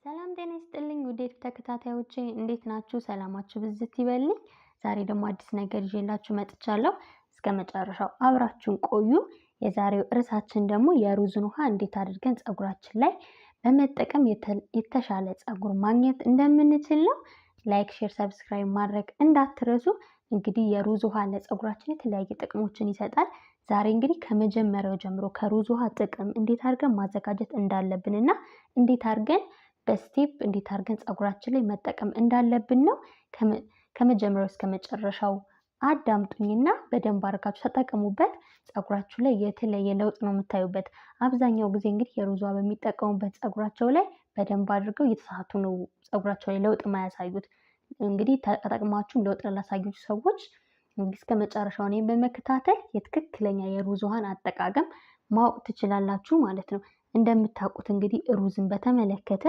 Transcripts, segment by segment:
ሰላም ጤና ይስጥልኝ ውድ ተከታታዮቼ፣ እንዴት ናችሁ? ሰላማችሁ ብዝት ይበልኝ። ዛሬ ደግሞ አዲስ ነገር ይዤላችሁ መጥቻለሁ። እስከ መጨረሻው አብራችሁን ቆዩ። የዛሬው ርዕሳችን ደግሞ የሩዝን ውሃ እንዴት አድርገን ፀጉራችን ላይ በመጠቀም የተሻለ ፀጉር ማግኘት እንደምንችል ነው። Like፣ share፣ subscribe ማድረግ እንዳትረሱ። እንግዲህ የሩዝ ውሃ ለፀጉራችን የተለያየ ጥቅሞችን ይሰጣል። ዛሬ እንግዲህ ከመጀመሪያው ጀምሮ ከሩዝ ውሃ ጥቅም፣ እንዴት አድርገን ማዘጋጀት እንዳለብን እና እንዴት አድርገን በ step እንዴት አድርገን ፀጉራችን ላይ መጠቀም እንዳለብን ነው። ከመጀመሪያው እስከ መጨረሻው አዳምጡኝና በደንብ አድርጋችሁ ተጠቀሙበት። ፀጉራችሁ ላይ የተለየ ለውጥ ነው የምታዩበት። አብዛኛው ጊዜ እንግዲህ የሩዝ ውሃ በሚጠቀሙበት ፀጉራቸው ላይ በደንብ አድርገው እየተሳሳቱ ነው ፀጉራቸው ላይ ለውጥ የማያሳዩት። እንግዲህ ተጠቅማችሁም ለውጥ ላላሳዩት ሰዎች እስከ መጨረሻው እኔን በመከታተል የትክክለኛ የሩዝ ውሃን አጠቃቀም ማወቅ ትችላላችሁ ማለት ነው። እንደምታውቁት እንግዲህ ሩዝን በተመለከተ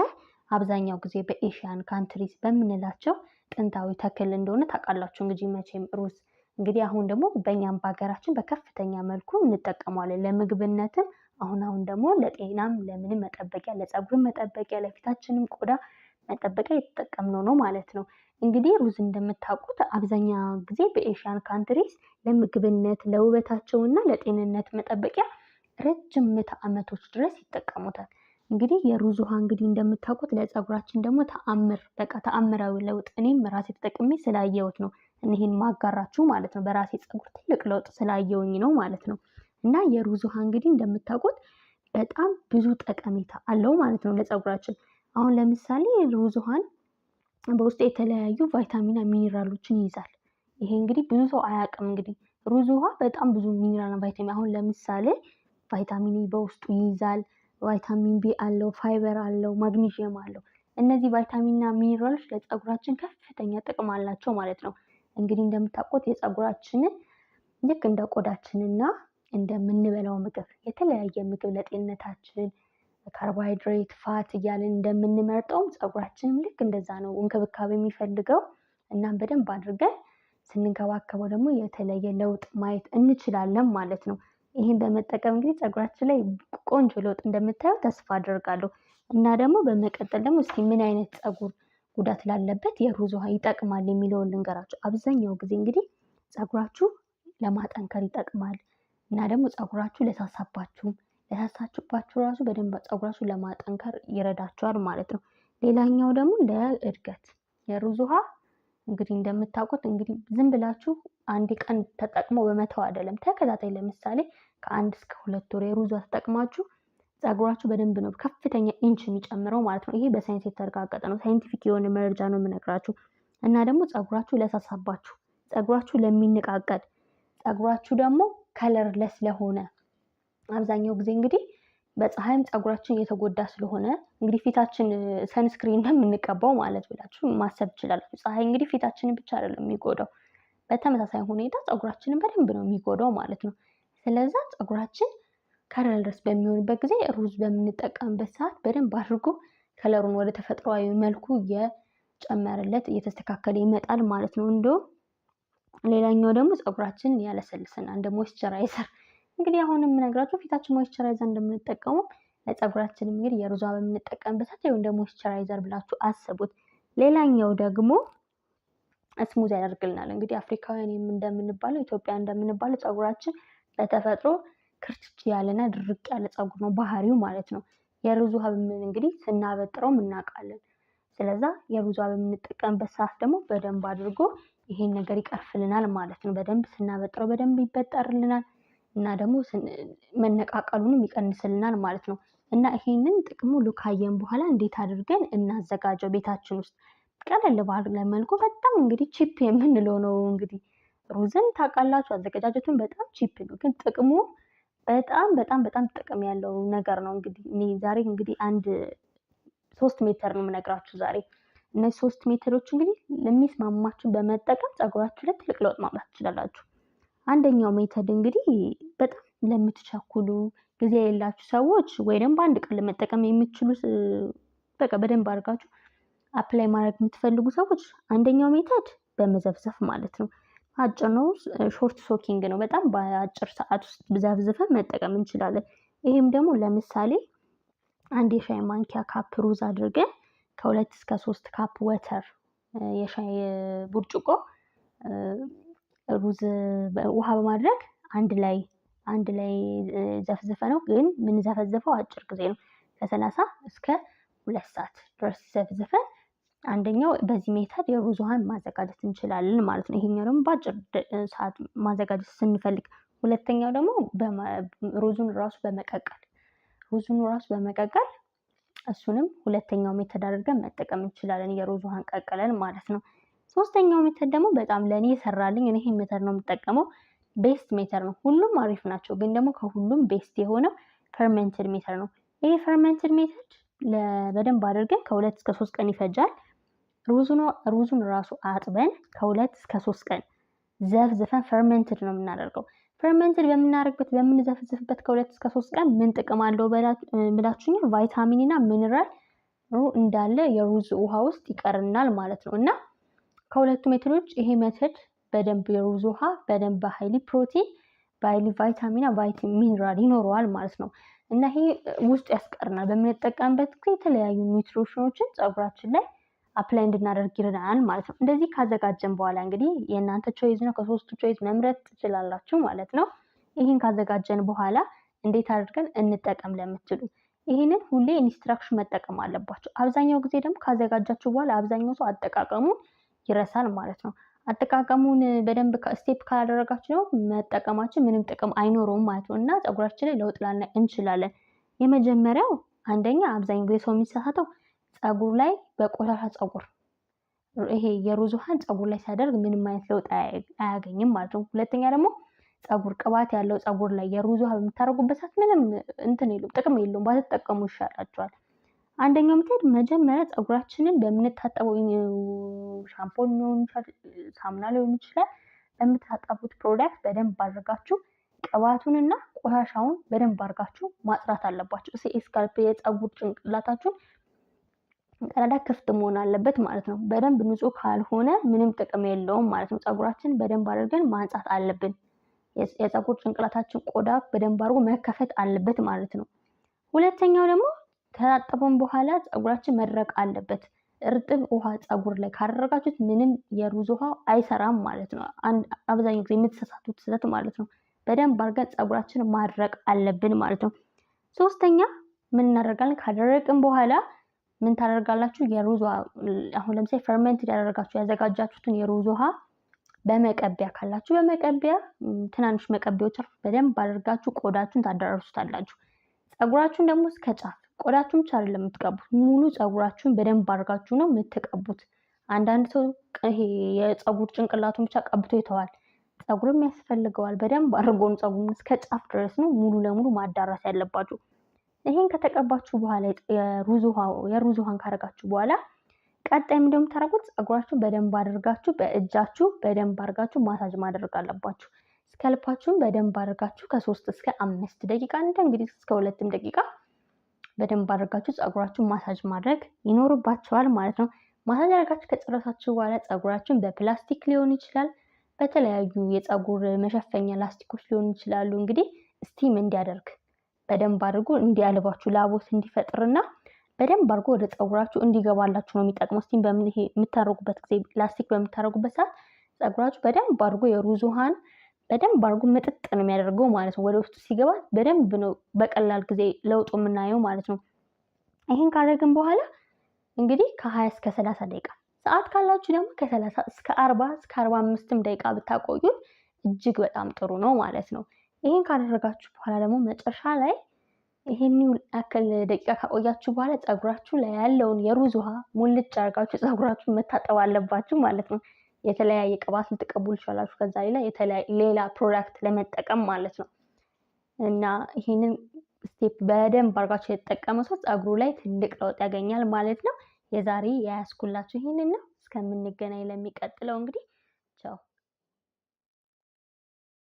አብዛኛው ጊዜ በ Asian countries በምንላቸው ጥንታዊ ተክል እንደሆነ ታውቃላችሁ። እንግዲህ መቼም ሩዝ እንግዲህ አሁን ደግሞ በእኛም በሀገራችን በከፍተኛ መልኩ እንጠቀመዋለን ለምግብነትም፣ አሁን አሁን ደግሞ ለጤናም፣ ለምንም መጠበቂያ፣ ለፀጉርም መጠበቂያ፣ ለፊታችንም ቆዳ መጠበቂያ የተጠቀምነው ነው ማለት ነው። እንግዲህ ሩዝ እንደምታውቁት አብዛኛው ጊዜ በ Asian countries ለምግብነት፣ ለውበታቸው እና ለጤንነት መጠበቂያ ረጅም ምዕተ ዓመቶች ድረስ ይጠቀሙታል። እንግዲህ የሩዝ ውሃ እንግዲህ እንደምታውቁት ለፀጉራችን ደግሞ ተአምር፣ በቃ ተአምራዊ ለውጥ፣ እኔም ራሴ ተጠቅሜ ስላየሁት ነው ይሄን ማጋራችሁ ማለት ነው። በራሴ ፀጉር ትልቅ ለውጥ ስላየውኝ ነው ማለት ነው። እና የሩዝ ውሃ እንግዲህ እንደምታውቁት በጣም ብዙ ጠቀሜታ አለው ማለት ነው ለፀጉራችን። አሁን ለምሳሌ ሩዝ ውሃን በውስጡ የተለያዩ ቫይታሚንና ሚኒራሎችን ይይዛል። ይሄ እንግዲህ ብዙ ሰው አያውቅም። እንግዲህ ሩዝ ውሃ በጣም ብዙ ሚኒራልና ቫይታሚን፣ አሁን ለምሳሌ ቫይታሚን E በውስጡ ይይዛል። ቫይታሚን B አለው፣ ፋይበር አለው፣ ማግኒዥየም አለው። እነዚህ ቫይታሚንና ሚኒራሎች ለፀጉራችን ከፍተኛ ጥቅም አላቸው ማለት ነው። እንግዲህ እንደምታውቁት የፀጉራችንን ልክ እንደ ቆዳችንና እንደምንበላው ምግብ፣ የተለያየ ምግብ ለጤንነታችን ካርቦሃይድሬት፣ fat እያልን እንደምንመርጠውም ፀጉራችንም ልክ እንደዛ ነው እንክብካቤ የሚፈልገው። እናም በደንብ አድርገን ስንንከባከበው ደግሞ የተለየ ለውጥ ማየት እንችላለን ማለት ነው። ይህን በመጠቀም እንግዲህ ፀጉራችን ላይ ቆንጆ ለውጥ እንደምታየው ተስፋ አደርጋለሁ። እና ደግሞ በመቀጠል ደግሞ እስኪ ምን አይነት ፀጉር ጉዳት ላለበት የሩዝ ውሃ ይጠቅማል የሚለውን ልንገራችሁ። አብዛኛው ጊዜ እንግዲህ ፀጉራችሁ ለማጠንከር ይጠቅማል እና ደግሞ ፀጉራችሁ ለሳሳባችሁም፣ ለሳሳችሁባችሁ ራሱ በደንብ ፀጉራችሁ ለማጠንከር ይረዳችኋል ማለት ነው። ሌላኛው ደግሞ ለእድገት የሩዝ ውሃ እንግዲህ እንደምታውቁት እንግዲህ ዝም ብላችሁ አንድ ቀን ተጠቅሞ በመተው አይደለም። ተከታታይ ለምሳሌ ከ1 እስከ 2 ወር የሩዝ ውሃ ተጠቅማችሁ ፀጉራችሁ በደንብ ነው ከፍተኛ ኢንች የሚጨምረው ማለት ነው። ይሄ በሳይንስ የተረጋገጠ ነው። Scientific የሆነ መረጃ ነው የምነግራችሁ። እና ደግሞ ፀጉራችሁ ለሳሳባችሁ፣ ፀጉራችሁ ለሚነቃቀል፣ ፀጉራችሁ ደግሞ colorless ለሆነ፣ አብዛኛው ጊዜ እንግዲህ በፀሐይም ፀጉራችን እየተጎዳ ስለሆነ እንግዲህ ፊታችን sunscreen እንደምንቀባው ማለት ብላችሁ ማሰብ ትችላላችሁ። ፀሐይ እንግዲህ ፊታችንን ብቻ አይደለም የሚጎዳው፣ በተመሳሳይ ሁኔታ ፀጉራችንን በደንብ ነው የሚጎዳው ማለት ነው። ስለዛ ፀጉራችን colorless በሚሆንበት ጊዜ ሩዝ በምንጠቀምበት ሰዓት በደንብ አድርጎ color ኡን ወደ ተፈጥሯዊ መልኩ እየጨመረለት እየተስተካከለ ይመጣል ማለት ነው። እንደውም ሌላኛው ደግሞ ፀጉራችንን ያለሰልሰናል እንደ moisturizer። እንግዲህ አሁን የምነግራችሁ ፊታችን moisturizer እንደምንጠቀመው ለፀጉራችንም እንግዲህ የሩዝ ውሃ በምንጠቀምበት ሰዓት እንደ moisturizer ብላችሁ አስቡት። ሌላኛው ደግሞ smooth ያደርግልናል። እንግዲህ አፍሪካውያን እንደምንባለው፣ ኢትዮጵያ እንደምንባለው ፀጉራችን በተፈጥሮ ክርችች ያለና ድርቅ ያለ ፀጉር ነው ባህሪው ማለት ነው። የሩዝ ውሃ እንግዲህ ስናበጥረውም እናውቃለን። ስለዛ የሩዝ ውሃ በምንጠቀምበት ሰዓት ደግሞ በደንብ አድርጎ ይሄን ነገር ይቀርፍልናል ማለት ነው። በደንብ ስናበጥረው በደንብ ይበጠርልናል እና ደግሞ መነቃቀሉንም ይቀንስልናል ማለት ነው። እና ይሄንን ጥቅሙ ካየን በኋላ እንዴት አድርገን እናዘጋጀው ቤታችን ውስጥ ቀለል ባለ መልኩ? በጣም እንግዲህ cheap የምንለው ነው። እንግዲህ ሩዝን ታውቃላችሁ፣ አዘገጃጀቱን በጣም cheap ነው፣ ግን ጥቅሙ በጣም በጣም በጣም ጥቅም ያለው ነገር ነው። እንግዲህ እኔ ዛሬ እንግዲህ አንድ ሶስት method ነው የምነግራችሁ ዛሬ። እነዚህ ሶስት method ኦች እንግዲህ ለሚስማማችሁ በመጠቀም ፀጉራችሁ ላይ ትልቅ ለውጥ ማምጣት ትችላላችሁ። አንደኛው method እንግዲህ በጣም ለምትቸኩሉ፣ ጊዜ የሌላችሁ ሰዎች ወይ ደግሞ በአንድ ቀን ለመጠቀም የምትችሉ፣ በቃ በደንብ አድርጋችሁ apply ማድረግ የምትፈልጉ ሰዎች አንደኛው method በመዘፍዘፍ ማለት ነው። አጭር ነው፣ short soaking ነው። በጣም በአጭር ሰዓት ውስጥ ዘፍዝፈን መጠቀም እንችላለን። ይሄም ደግሞ ለምሳሌ 1 የሻይ ማንኪያ cup ሩዝ አድርገን ከ2 እስከ 3 cup water የሻይ ብርጭቆ ሩዝ ውሃ በማድረግ አንድ ላይ ዘፍዝፈ ነው። ግን የምንዘፈዝፈው አጭር ጊዜ ነው። ከ30 እስከ 2 ሰዓት ድረስ ዘፍዝፈን አንደኛው በዚህ method የሩዝ ውሃን ማዘጋጀት እንችላለን ማለት ነው። ይሄኛው ደግሞ በአጭር ሰዓት ማዘጋጀት ስንፈልግ፣ ሁለተኛው ደግሞ ሩዙን ራሱ በመቀቀል እሱንም ሁለተኛው method አድርገን መጠቀም እንችላለን። የሩዝ ውሃን ቀቅለን ማለት ነው። ሶስተኛው method ደግሞ በጣም ለእኔ የሰራልኝ፣ እኔ ይሄን method ነው የምጠቀመው። Best method ነው። ሁሉም አሪፍ ናቸው፣ ግን ደግሞ ከሁሉም best የሆነው fermented method ነው። ይሄ fermented method በደንብ አድርገን ከ2 እስከ 3 ቀን ይፈጃል። ሩዙን ራሱ አጥበን ከ2 እስከ 3 ቀን ዘፍዝፈን fermented ነው የምናደርገው። Fermented በምናደርግበት፣ በምንዘፍዝፍበት ከ2 እስከ 3 ቀን ምን ጥቅም አለው ብላችሁኛል? ቫይታሚን እና ሚኒራል እንዳለ የሩዝ ውሃ ውስጥ ይቀርናል ማለት ነው። እና ከሁለቱ method ኦች ይሄ method በደንብ የሩዝ ውሃ በደንብ በ highly protein፣ በ highly ቫይታሚን እና ሚኒራል ይኖረዋል ማለት ነው። እና ይሄ ውስጡ ያስቀርናል። በምንጠቀምበት ጊዜ የተለያዩ nutrition ኦችን ፀጉራችን ላይ apply እንድናደርግ ይረዳናል ማለት ነው። እንደዚህ ካዘጋጀን በኋላ እንግዲህ የእናንተ choice ነው። ከሶስቱ choice መምረጥ ትችላላችሁ ማለት ነው። ይህን ካዘጋጀን በኋላ እንዴት አድርገን እንጠቀም ለምትሉ ይህንን ሁሌ instruction መጠቀም አለባችሁ። አብዛኛው ጊዜ ደግሞ ካዘጋጃችሁ በኋላ አብዛኛው ሰው አጠቃቀሙን ይረሳል ማለት ነው። አጠቃቀሙን በደንብ step ካላደረጋችሁ ነው መጠቀማችን ምንም ጥቅም አይኖረውም ማለት ነው እና ፀጉራችን ላይ ለውጥ ላናይ እንችላለን። የመጀመሪያው አንደኛ አብዛኛው ጊዜ ሰው የሚሳሳተው ፀጉር ላይ በቆሻሻ ፀጉር ይሄ የሩዝ ውሃን ፀጉር ላይ ሲያደርግ ምንም አይነት ለውጥ አያገኝም ማለት ነው። ሁለተኛ ደግሞ ፀጉር ቅባት ያለው ፀጉር ላይ የሩዝ ውሃ በምታደርጉበት ሰዓት ምንም እንትን የለውም፣ ጥቅም የለውም፣ ባትጠቀሙ ይሻላችኋል። አንደኛው method መጀመሪያ ፀጉራችንን በምንታጠበው ሻምፖ ሊሆን ይችላል፣ ሳሙና ሊሆን ይችላል። በምታጠቡት product በደንብ አድርጋችሁ ቅባቱንና ቆሻሻውን በደንብ አድርጋችሁ ማጽዳት አለባችሁ። Scalp የፀጉር ጭንቅላታችሁን ቀዳዳ ክፍት መሆን አለበት ማለት ነው። በደንብ ንጹህ ካልሆነ ምንም ጥቅም የለውም ማለት ነው። ፀጉራችን በደንብ አድርገን ማንጻት አለብን። የፀጉር ጭንቅላታችን ቆዳ በደንብ አድርጎ መከፈት አለበት ማለት ነው። ሁለተኛው ደግሞ ከታጠበን በኋላ ፀጉራችን መድረቅ አለበት። እርጥብ ውሃ ፀጉር ላይ ካደረጋችሁት ምንም የሩዝ ውሃ አይሰራም ማለት ነው። አብዛኛው ጊዜ የምትሳሳቱት ስህተት ማለት ነው። በደንብ አድርገን ፀጉራችንን ማድረቅ አለብን ማለት ነው። ሶስተኛ ምን እናደርጋለን? ካደረቅን በኋላ ምን ታደርጋላችሁ? የሩዝ ውሃ አሁን ለምሳሌ ferment ያደረጋችሁ ያዘጋጃችሁትን የሩዝ ውሃ በመቀቢያ ካላችሁ በመቀቢያ፣ ትናንሽ መቀቢያዎች አሉ። በደንብ አድርጋችሁ ቆዳችሁን ታዳርሱታላችሁ። ፀጉራችሁን ደግሞ እስከ ጫፍ፣ ቆዳችሁን ብቻ አይደለም የምትቀቡት፣ ሙሉ ፀጉራችሁን በደንብ አድርጋችሁ ነው የምትቀቡት። አንዳንድ ሰው ይሄ የፀጉር ጭንቅላቱን ብቻ ቀብቶ ይተዋል። ፀጉርም ያስፈልገዋል። በደንብ አድርጎ ነው ፀጉሩን እስከ ጫፍ ድረስ ነው ሙሉ ለሙሉ ማዳረስ ያለባችሁ። ይሄን ከተቀባችሁ በኋላ፣ የሩዝ ውሃን ካረጋችሁ በኋላ ቀጣይ ምንድነው የምታደርጉት? ፀጉራችሁን በደንብ አድርጋችሁ በእጃችሁ በደንብ አድርጋችሁ ማሳጅ ማድረግ አለባችሁ። Scalp ኣችሁን በደንብ አድርጋችሁ ከ3 እስከ 5 ደቂቃ፣ እንደ እንግዲህ እስከ 2ም ደቂቃ በደንብ አድርጋችሁ ፀጉራችሁን ማሳጅ ማድረግ ይኖርባችኋል ማለት ነው። ማሳጅ አድርጋችሁ ከጨረሳችሁ በኋላ ፀጉራችሁን በፕላስቲክ ሊሆን ይችላል፣ በተለያዩ የፀጉር መሸፈኛ ላስቲኮች ሊሆኑ ይችላሉ። እንግዲህ steam እንዲያደርግ በደንብ አድርጎ እንዲያልባችሁ፣ ላቦት እንዲፈጥርና በደንብ አድርጎ ወደ ፀጉራችሁ እንዲገባላችሁ ነው የሚጠቅመው። Steam በምን ይሄ የምታደርጉበት ጊዜ፣ ላስቲክ በምታደርጉበት ሰዓት ፀጉራችሁ በደንብ አድርጎ የሩዝ ውሃን በደንብ አድርጎ ምጥጥ ነው የሚያደርገው ማለት ነው። ወደ ውስጡ ሲገባ በደንብ ነው በቀላል ጊዜ ለውጡ የምናየው ማለት ነው። ይህን ካደረግን በኋላ እንግዲህ ከ20 እስከ 30 ደቂቃ፣ ሰዓት ካላችሁ ደግሞ ከ30 እስከ 40 እስከ 45ም ደቂቃ ብታቆዩት እጅግ በጣም ጥሩ ነው ማለት ነው። ይህን ካደረጋችሁ በኋላ ደግሞ መጨረሻ ላይ ይሄን ያክል ደቂቃ ካቆያችሁ በኋላ ፀጉራችሁ ላይ ያለውን የሩዝ ውሃ ሙልጭ አድርጋችሁ ፀጉራችሁን መታጠብ አለባችሁ ማለት ነው። የተለያየ ቅባት ልትቀቡ ትችላላችሁ። ከዛ ሌላ ሌላ product ለመጠቀም ማለት ነው። እና ይህንን step በደንብ አድርጋችሁ የተጠቀመ ሰው ፀጉሩ ላይ ትልቅ ለውጥ ያገኛል ማለት ነው። የዛሬ የያዝኩላችሁ ይህንን ነው። እስከምንገናኝ ለሚቀጥለው እንግዲህ።